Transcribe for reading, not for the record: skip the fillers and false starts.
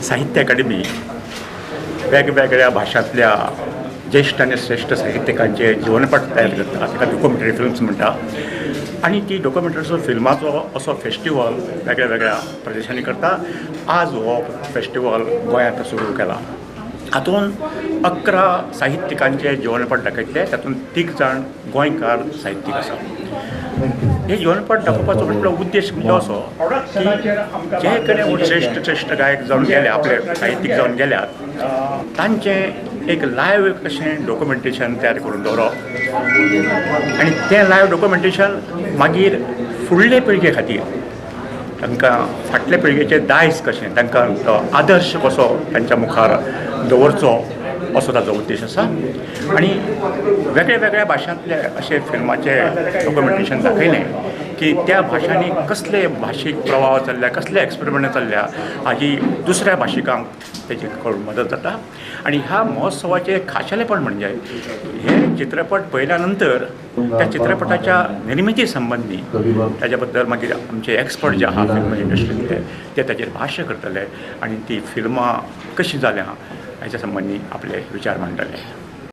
साहित्य अकादेमी वेगवेगळ्या भाशांतल्या ज्येश्ठ आनी श्रेश्ठ साहित्यिकांचे जिवनपट तयार करता, ताका डॉक्युमेंटरी फिल्म्स म्हणटा. आनी ती डॉक्युमेंटरीचो फिल्माचो असो फेस्टिवल वेगळ्या वेगळ्या प्रदेशांनी करता. आज हो फेस्टिवल गोंयांत सुरू केला. हातूंत 11 साहित्यिकांचे जीवनपट दाखयतले, तातूंत 3 जाण गोंयकार साहित्यीक आसा. हे जीवनपट दाखोवपाचो म्हटलो उद्देश म्हणजे असो की जे कडेन श्रेश्ठ श्रेश्ठ गायक जावन गेले, आपले साहित्यीक जावन गेल्यात, तांचें एक लायव्ह कशें डॉक्युमेंटेशन तयार करून दवरप आनी तें लायव्ह डॉक्युमेंटेशन मागीर फुडले पिळगे खातीर, तांकां फाटले पिळगेचें दायज कशें, तांकां तो आदर्श कसो तांच्या मुखार दवरचो असो ताजो उद्देश आसा. आनी वेगळ्या वेगळ्या भाशांतले अशे फिल्माचे डॉक्युमेंटेशन दाखयलें की त्या भाशांनी कसले भाशीक प्रभाव चल्ल्या, कसले एक्सपेरिमेंट चल्ल्या हाजी दुसऱ्या भाशिकांक तेजी कळून मदत जाता. आनी ह्या महोत्सवाचें खाशेलेपण म्हणजे हे चित्रपट पळयल्या नंतर त्या चित्रपटाच्या निर्मिती संबंदी ताच्या बद्दल मागीर आमचे एक्सपर्ट जे आहा फिल्म इंडस्ट्रींतले ते ताचेर भाश्य करतले आनी ती फिल्मां कशीं जाल्यां हाच्या संबंदी आपले विचार मांडटले.